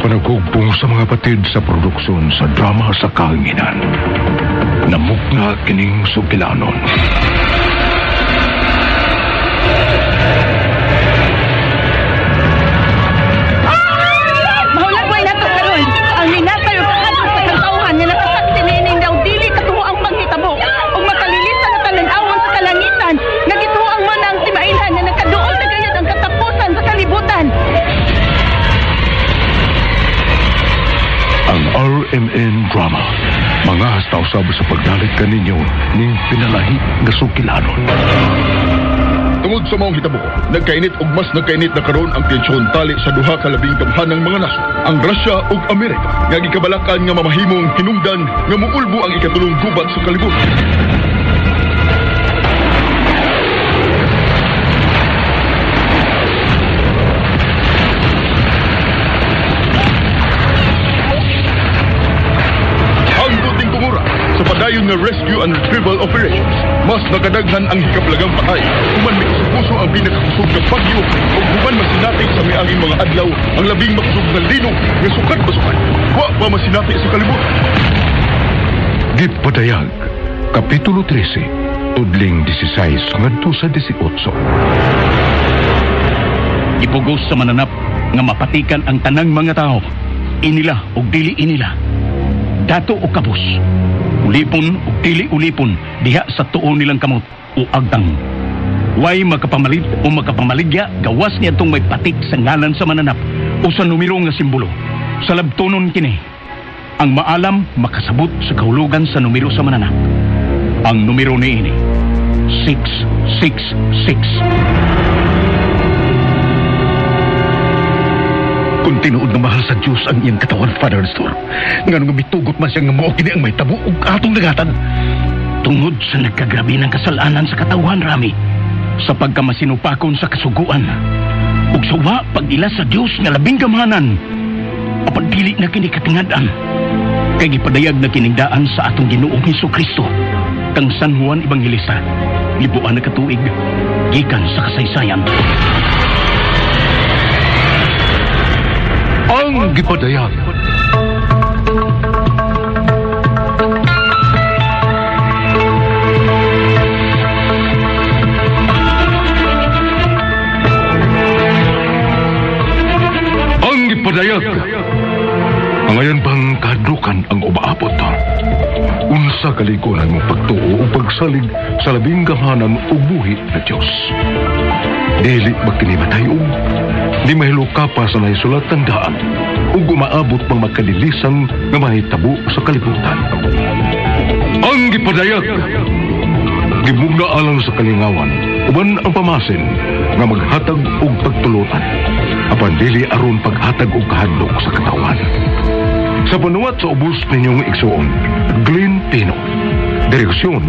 panaghugpong sa mga patid sa produksyon sa drama sa kahanginan, namugna kining sugilanon. Mahulagway na to karon. Ang minatay og kahadlok sa katawhan nga nakasaksi niining daw dili katuo ang panghitabo ug makalilisan na talan-awon sa kalangitan nga gituoang man ang timailhan nga nakaduol na gayud ang katapusan sa kalibutan. Ang RMN Drama, mga hasta usab sa pagdalit kaninyo ning pinalahi nga sugilanon. Tungod sa maong hitabo, nagkainit og mas nagkainit na karon ang tensyon tali sa duha ka labing gamhanang mga nasod, ang Russia ug Amerika, nga gikabalakan nga mamahimong hinungdan nga muulbo ang ikatulong gubat sa kalibutan. Sa padayon nga rescue and retrieval operations, mas nakadaghan ang hikablagang patay, human may puso ang pinakakusog nga bagyo ug human masinati sa miaging mga adlaw ang labing makusog nga linog nga sukat basukan, wa pa masinati sa kalibutan. Gipadayag, Kapitulo 13, tudling 16 ngadto sa 18. Gipugos sa mananap nga mapatikan ang tanang mga tao, inila ug dili inila, dato o kabus, ulipon o dili ulipon diha sa tuo nilang kamot o agtang. Way makapamalit o makapamaligya gawas niya itong may patik sa ngalan sa mananap o sa numero nga simbolo. Sa labtonon kini, ang maalam makasabot sa kahulugan sa numero sa mananap. Ang numero niini, 666. Kung tinuod nga mahal sa Diyos ang iyang katawan, Father Nestor, ngano nga mitugot man siya nga mao kini ang mahitabo ug atong dagatan. Tungod sa nagkagrabe ng kasalanan sa katawhan, Rami, sa pagkamasinupakon sa kasuguan, ug sa wa pag-ila sa Diyos nga labing gamhanan, apan dili na kini katingad-an, kay gipadayag na kiningdaan sa atong Ginoong Hesukristo, kang San Juan Evangelista, libuan na katuig, gikan sa kasaysayan. Ang gipadayag. Ang gipadayag. Ngayon bang kahadlukan ang umaabot? Unsa kalig-on ang imong pagtuo o pagsalig sa labing gamhanan o buhi na Dios? Dili ba kini matayog? Di mahiluka pa sa naisulat tandaan ug umaabot pang makalilisan nga mahitabo sa kalibutan. Ang gipadayag, gimugna alang sa kalingawan, uban ang pamasin nga maghatag og pagtulunan, apan dili aron paghatag og kahadlok sa katawan. Sa panuwat sa ubos ninyong igsuon, Glenn Pino. Direksyon,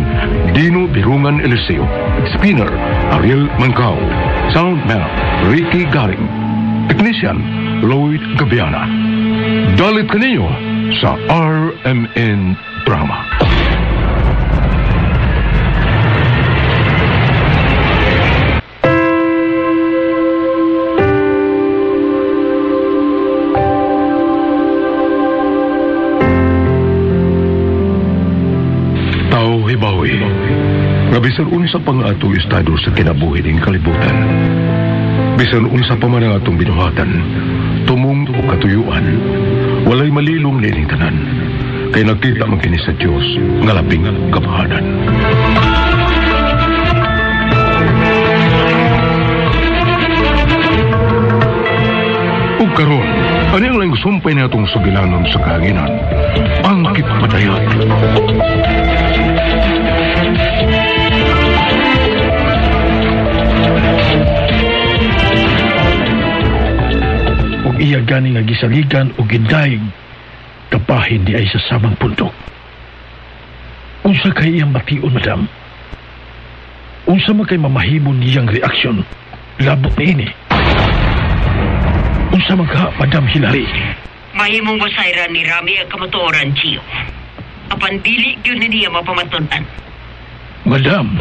Dino Birungan Eliseo. Spinner, Ariel Mancao. Soundman, Ricky Garing. Technician, Lloyd Gabiana. Dalit kaninyo sa RMN Drama. Tao hibawi, nga bisan unsa pang atong estado sa kinabuhi ning kalibutan, bisan unsa pa man ang atong binuhatan, tumong o katuyuan, walay malilong nining tanan, kay nakita man kini sa Dios nga labing gamhanan. Ug karon, ani ang laing sumpay na atong sugilanon sa kahanginan, ang gipadayag. Ug iya gani nga gisaligan o gidayeg kapahin di ay sa samang pundok. Unsa kay iyang bation, madam? Unsa man kay mamahimo niyang reaksyon labot niini? Unsa man ka, Madam Hillary? Mahimong basayran ni Rami ang kamatuoran, Gio. Apan dili gyud ni niya mapamatud-an. Madam,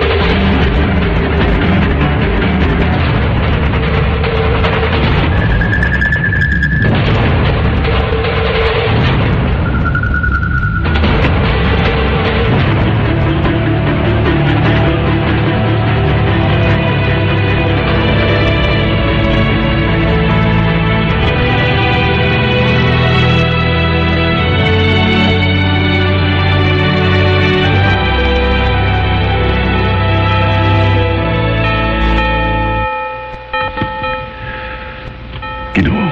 Ginoo,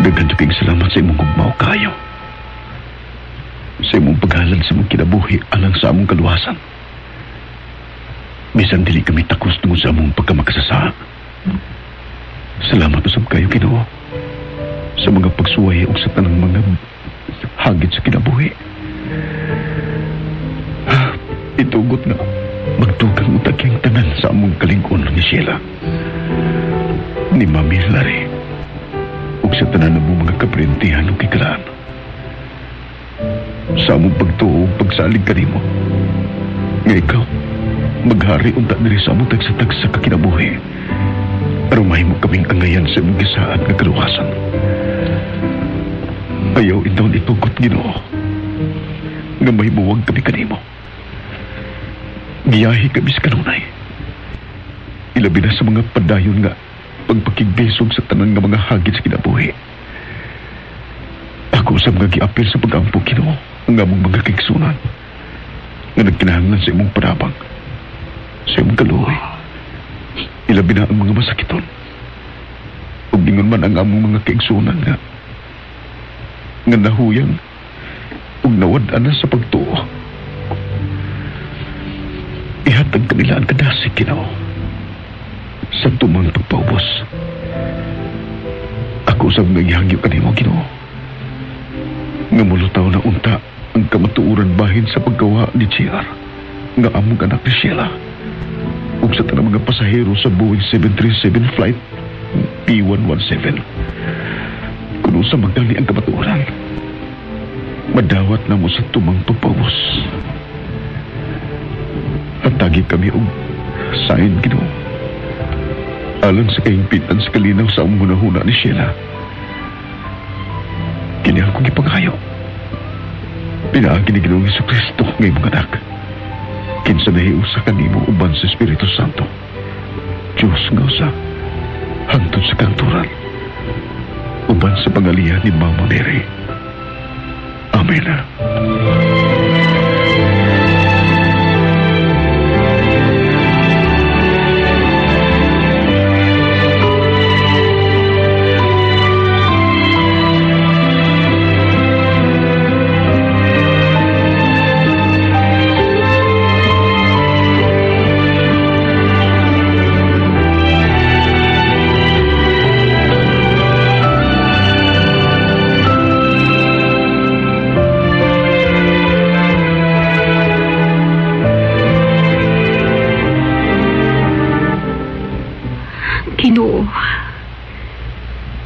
daghan jud kayong salamat sa imong gugma o kaayo. Sa imong paghalad sa imong kinabuhi alang sa among kaluwasan. Bisan dili kami takos tungod sa among pagkamakasasa. Salamat usab kayo, Ginoo, sa mga pagsuway ug sa tanang mga hagit sa kinabuhi. Itugot nga magdugang utaging tanan sa among kalingkon ni Sheila, ni Mami Larry, ug sa tanan namong mga kaprentihan ug kikalaan. Sa among pagtuo ug pagsalig kanimo, nga ikaw maghari unta diri sa among tagsa-tagsa ka kinabuhi, aron mahimo kaming angayan sa imong gisaad nga kaluwasan. Ayaw intawon itugot, Ginoo, nga mahimuwag kami kanimo. Giyahi kami sa kanunay. Ilabi na sa mga padayon nga pagpakigbisog sa tanan nga mga hagit sa kinabuhi. Ako sa mga giapil sa pag-ampo, Ginoo, ang among mga kaigsunan nga nagkinahanglan sa imong panabang, sa imong kaluoy. Ilabi na ang mga masakiton. Ug ingon man ang among mga kaigsunan nga nahuyang ug nawad-an na sa pagtuo. Ihatag kanila ang kadasig, Ginoo, sa tumang pagpaubos. Ako usab nga gihangyo kanimo, Ginoo, nga mulutaw na unta ang kamatuoran bahin sa paggawa ni JR nga among anak ni Sheila ug sa tanang mga pasahero sa Boeing 737 flight P117. Kuno sa magdali ang kamatuoran, madawat na mo sa tumang pagpaubos. Hatagi kami og sign, Ginoo, alang sa kahingpitan sa kalinaw sa among hunahuna ni Sheila. Kini akong gipangayo. Pinaagi ni Ginoong Jesucristo nga imong anak, kinsa nahiusa kanimo uban sa Espiritu Santo, Diyos nga usa, hangtod sa kanturan, uban sa pangalihan ni Mama Mary. Amen. Ginoo,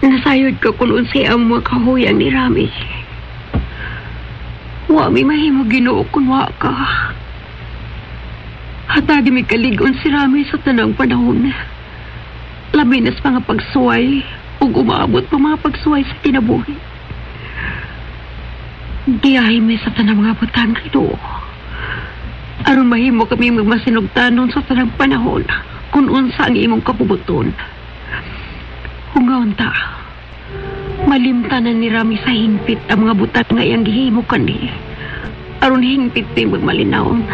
nasayod ka kung unsay ang mga kahuyang ni Rami. Wa mi mahimo, Ginoo, kung wa ka. Hatagi mi kaligon si Rami sa tanang panahon. Labi na sa mga pagsuway ug umaabot pa mga pagsuway sa kinabuhi. Giyahe mi sa tanang mga butang, Ginoo, aron mahimo kami magmasinugtanon sa tanang panahon kung unsa ang imong kabubuton. Hungaon ta, malimtanan ni Rami sa hingpit ang mga butang nga iyang gihimo kani, aron hingpit mi magmalinawon.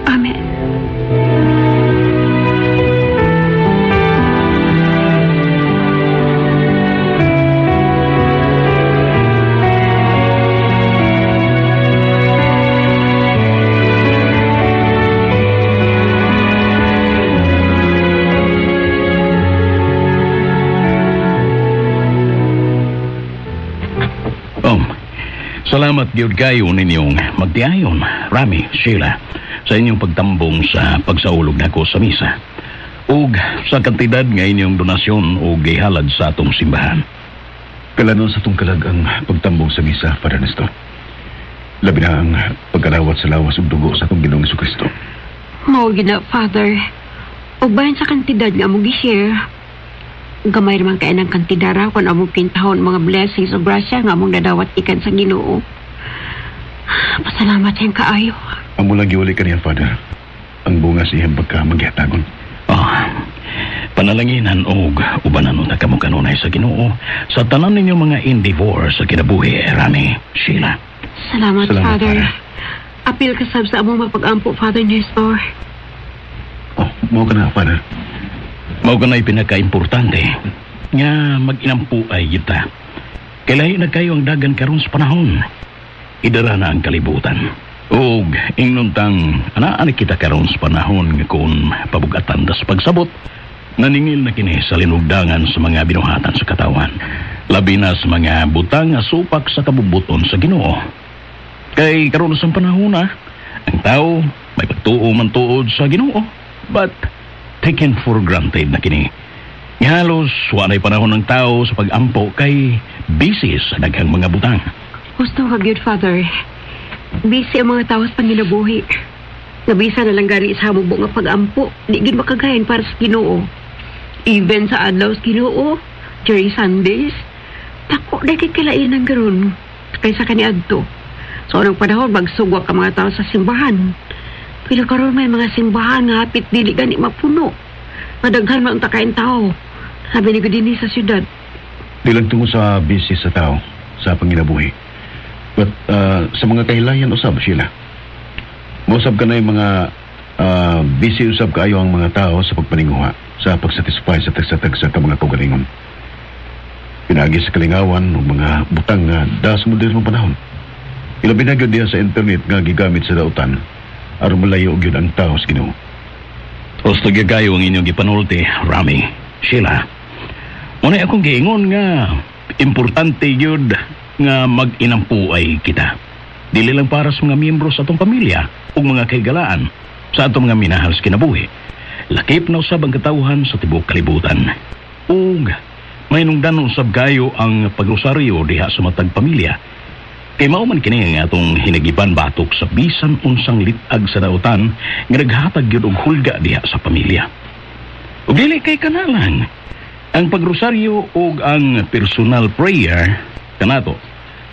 Amen. Salamat gyud kayo ninyong magtiayon, Rami, Sheila, sa inyong pagtambong sa pagsaulog nako sa misa ug sa kantidad nga inyong donasyon o gihalad sa atong simbahan. Kalanon sa itong kalag ang pagtambong sa misa, Father Nestor. Labi na ang pagkalawat sa lawas ug dugo sa atong Ginoong Jesucristo. Mao gina, Father. Ug bahin sa kantidad nga among gi-share, gamay naman kay ng kantidara kung among pintahon mga blessings o grasya nga among nadawat ikan sa Ginoo. Pasalamat siyang kaayo. Amo lang giwali kaniya, Father, ang bunga sa iyang pagka maghihatagon. Panalanginan og ubanan unta kamo kanunay sa Ginoo sa tanan ninyo mga endeavor sa kinabuhi, Rami, Sheila. Salamat, Salamat, Father. Father. Apil ka sab sa among mapag-ampo, Father Nestor. Oh, mao ka na, Father. Mao kanay pinaka-importante nga mag-inampo ay kita. Kay lahi na kayo ang dagan karon sa panahon. Idara na ang kalibutan. Og ingnon tang anaan kita karon sa panahon nga kung pabugatan das pagsabot, naningil na kini sa linugdangan sa mga binuhatan sa katawan. Labi na sa mga butang nga supak sa kabubuton sa Ginoo. Kay karon sa panahon na, ang tao may pagtuo man tuod sa Ginoo, but taken for granted na kini. Halos walay panahon ng tao sa pag-ampo kay busy sa daghang mga butang. Gusto ka, good Father. Busy ang mga tao sa panginabuhi. Nabisa na lang gani sa hamubo nga pag-ampo. Di gid makagahin para sa Ginoo. Even sa adlaw sa Ginoo, during Sundays, dako na kay kalain ang karon kaysa kaniadto. So, anong panahon, magsugwa ka mga tao sa simbahan. Pero karon may mga simbahan nga hapit dili gani mapuno. Madaghan man ang takain tao. Sabi ni ko dinhi sa syudad. Di lang tungod sa busy sa tao sa panginabuhi. But sa mga kahilayan usab sila. Mausab ka na yung mga busy usab kaayo ang mga tao sa pagpaninguha, sa pagsatisfy sa tagsa-tagsa ka mga kaugalingon. Pinagi sa kalingawan o mga butang nga da sa modernong panahon. Ilabi na gyud diha sa internet nga gigamit sa dautan aron malayo gyud ang tao sa Ginoo. Husto gyud kayo ang inyong gipanulti, Rami, Sheila. Muna akong giingon nga importante gyud nga mag-inampo ay kita. Dili lang para sa mga miyembro sa atong pamilya ug mga kahigalaan sa atong mga minahal sa kinabuhi. Lakip na usab ang katawhan sa tibuok kalibutan. Ug mainungdan usab kayo ang pagrosaryo diha sa matag pamilya. Kay mao man kini ang atong hinagiban batok sa bisan unsang lit-ag sa dautan nga naghatag gyud og hulga diha sa pamilya. Ug dili kay kanalang ang pagrosaryo ug ang personal prayer kanato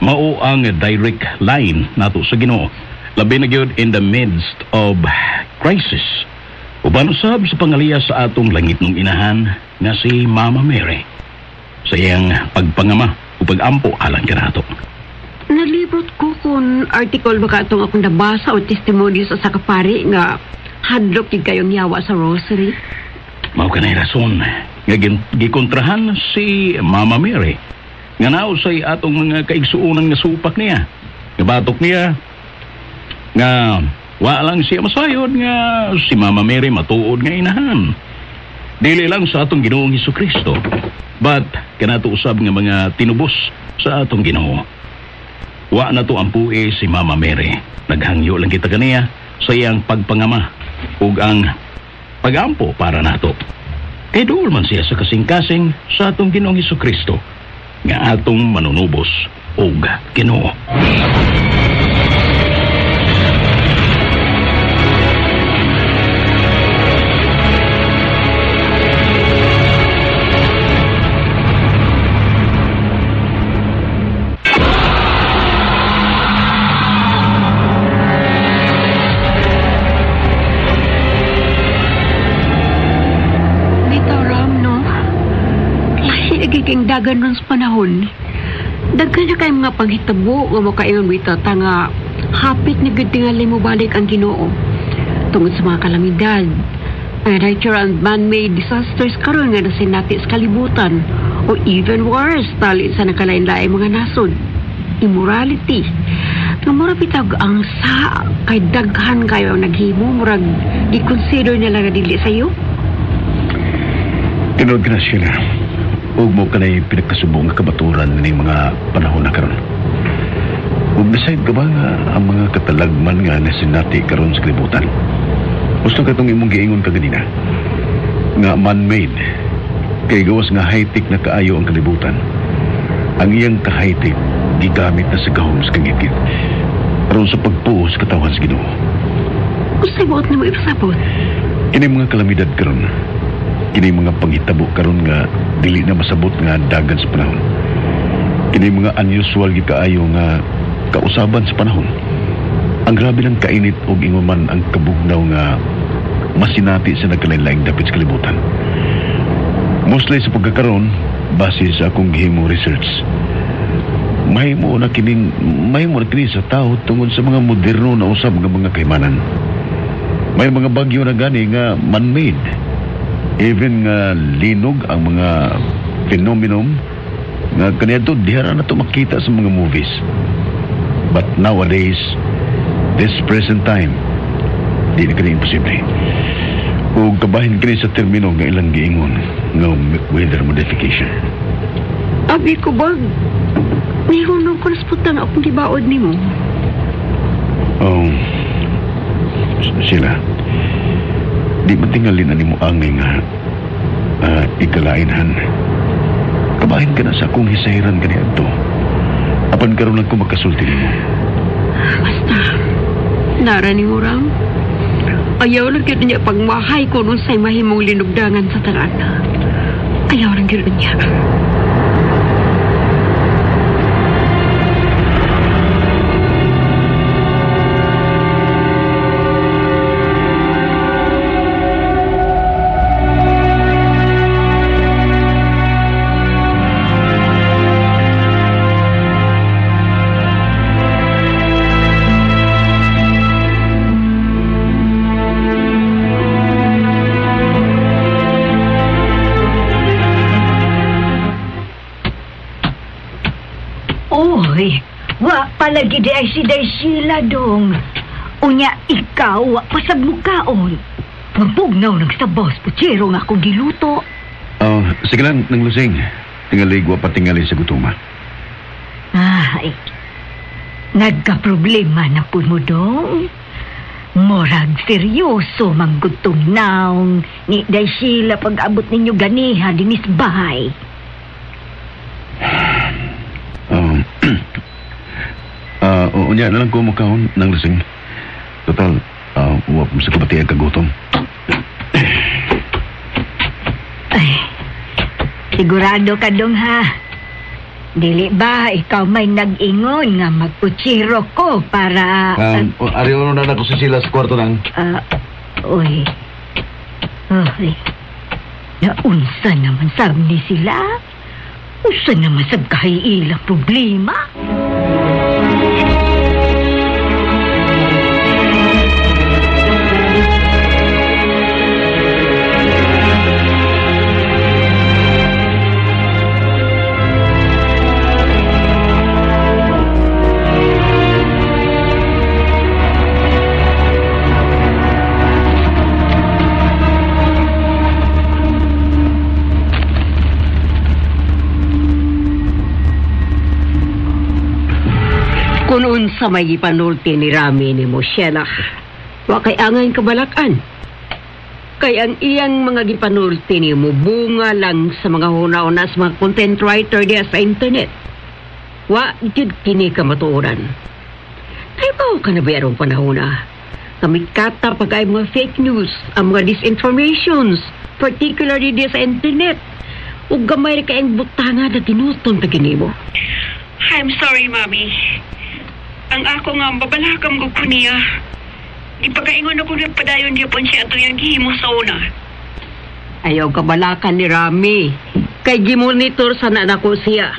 mao ang direct line nato sa Ginoo. Labi na gyud in the midst of crisis. Uban usab sa pangaliya sa atong langitnong inahan nga si Mama Mary sa iyang pagpangama ug pagampo alang kanato. Nalibot ko kung article ba ka itong akong nabasa o testimony sa kapari nga hadlok gid kayong yawa sa rosary. Mao kanay rason nga gikontrahan si Mama Mary nga nausay atong mga kaigsuonan nga supak niya. Nga batok niya nga wa lang siya masayod nga si Mama Mary matuod nga inahan. Dili lang sa atong Ginoong Hesukristo, but kanato usab nga mga tinubos sa atong Ginoo. Wa na to ampuy si Mama Mary. Naghangyo lang kita kaniya sa iyang pagpangama ug ang pagampo para nato. Kay duol man siya sa kasing-kasing sa atong Ginoong Hesukristo nga atong manunubos ug Ginoo. Dagan ron sa panahon. Daghan na kayong mga panghitabo nga makaingon bitaw ta nga hapit na gud tingali mo balik ang Ginoo. Tungod sa mga kalamidad, ang natural and man-made disasters karon nga nasinati sa kalibutan o even worse, tali sa nakalain-laing mga nasod. Immorality. Nga mura bitaw ang sa kay daghan kayo ang naghimo, murag gi-consider nila nga dili sayo. Tinuod ka na, Sheila. Ug mo kanay pinagkasubo nga kabaturan ning mga panahon na karon. Ug decide ka ba nga ang mga katalagman nga nasinati karon sa kalibutan? Gusto ka itong imong giingon kaganina nga man-made. Kay gawas nga high-tech na kaayo ang kalibutan. Ang iyang ka-high-tech gigamit na sa gahom sa kangitngit aron sa pagpuo sa katawan sa Ginoo. Unsay buot nimo ipasabot? Kini mga kalamidad karon, kini mga panghitabo karon nga dili na masabot nga dagan sa panahon. Kini mga unusual gyud kaayo nga kausaban sa panahon. Ang grabe ng kainit og ingon man ang kabugnaw nga masinati sa nagkalain-laing dapit sa kalibutan. Mostly sa pagkakaroon, base sa akong gihimong research, mahimo na kini sa tao tungod sa mga moderno na usab nga mga kaimanan. May mga bagyo na gani nga man-made. Even nga linog ang mga phenomenon nga kaniadto diha ra na to makita sa mga movies. But nowadays, this present time, di na kini imposible. O kabahin kini sa termino nga ilang giingon nga weather modification. Abi ko ba, nihunong ko na sa putang akong gibaod nimo. Oh, Sheila, di ba tingalin na nimo angay nga ikalainhan? Kabahin ka na sa akong hisahiran kaniadto. Apan karon lang ko makasulti nimo. Basta, nara ni Ram. Ayaw lang gyud niya pagmahay ko nung say mahimong linugdangan sa tanan. Ayaw lang gyud niya. Oy, wa palagi di ay si Day Sheila dong. Unya ikaw, wa pasag mukaon. Mapugnaw ng sabos, putsero nga akong giluto. Oh, sige lang, nang lusing. Tingali, wa pa tingali sa gutuma. Ay, nagka-problema na po mo dong. Murag seryoso manggutong naong ni Day Sheila pag-abot ninyo ganiha dinis bahay. Unya na lang ko mukhaon ng lasing. Total, wa mo sa kabati ang kagutom. Ay, sigurado ka dong ha. Dili ba ikaw may nag-ingon nga magputsiro ko para... Ariyo na na ko si Sheila sa kwarto nang. Uy. Uy. Naunsa naman sab ni sila. Usa naman sab kay ilang problema. Kung unsa may gipanulti ni Rami ni mo, Sheila, wa kay angay kabalakan. Kay ang iyang mga gipanulti ni mo, bunga lang sa mga huna-huna sa mga content writer diya sa internet. Wa gyud kini kamatuoran. Ay ba ka na ba yarong panahon na? Kami kata pag ay mga fake news, ang mga disinformations, particularly diya sa internet. Ug gamay ra kay ang butanga na tinuton pa kini mo. I'm sorry, Mami. Ang ako nga, babalakam ko ko niya. Di pa kaingon ako nagpadayon niya po siya ato yung gihimo sa una. Ayaw kabalakan ni Rami. Kay gimonitor sa nako siya.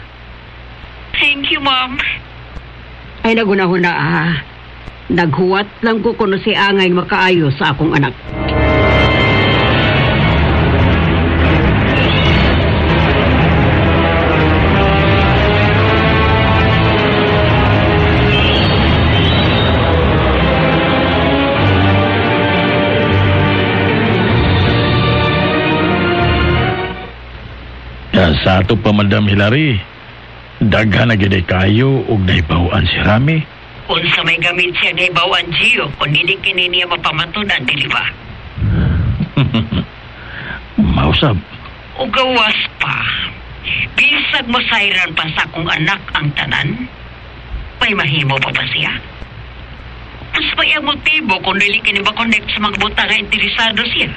Thank you, Mom. Ay nagunahuna ah. Naghuwat lang ko kuno si Angay makaayo sa akong anak. Sa ato pa, Madam Hilary, daghan na gid kayo og nahibaw-an si Rami. Unsa may gamit siya nahibaw-an, Gio, kung dili kini niya mapamatunan, dili ba? Mausab. O gawas pa. Bisag masayran pa sa akong anak ang tanan, may mahimo pa ba siya? Mas may ang motibo kung dili kini ba-connect sa mga butang nga interesado siya.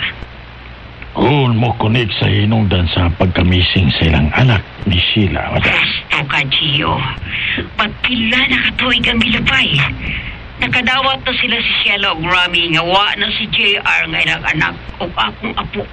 Kung mo connect sa hinungdan sa pagkamising sa ilang anak ni Sheila, madam. Gusto ka, Gio. Pagpila na katuig ang milabay. Nakadawat na sila si Sheila o Rami nga wa na si JR nga ilang anak o akong apo.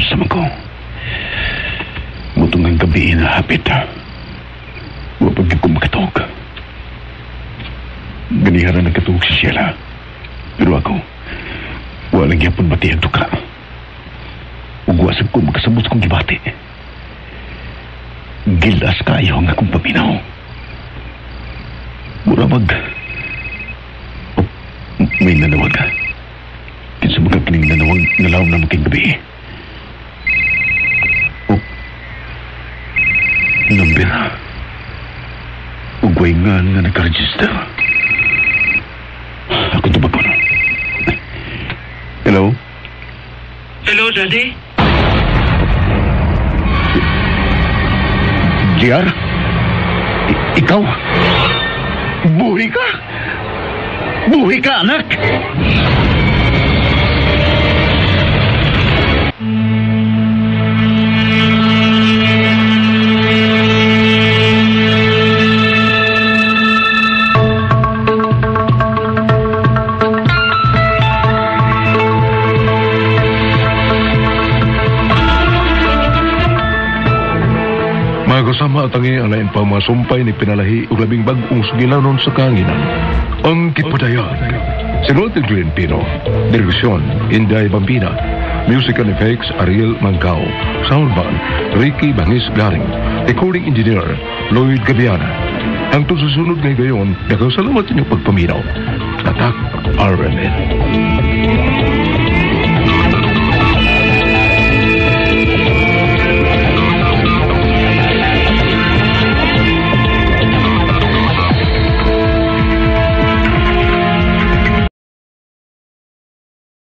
Unsa man ko? Mutong ang gabi na hapit. Wa pa gyud ko makatuog. Ganiha ra nagkatuog si Sheila. Pero ako, wala gyapon batihan tuka. Ug wa sad ko makasabot kong gibati. Gilas kayo ang akong paminaw. Mura mag... Oh, may nanawag. Kinsa mga kining nanawag nalawom na making gabi. Oh, number. Ugway nga nga nagka-register. Ako tubagon. Hello? Hello, Daddy? JR? Ikaw? Buhi ka? Buhi ka, anak! Mga kasama at tangi ang lain pa mga sumpay ni pinalahi ug labing bag-ong sugilanon sa kahanginan. Ang Kipadayag. Si Walter Glenn Pino. Direksyon, Inday Bambina. Music and effects, Ariel Mangkao. Soundman, Ricky Bangis Garing. Recording engineer, Lloyd Gabiana. Hangtod sa sunod ngay gayon, daghang salamat sa inyong pagpaminaw. Tatak RMN.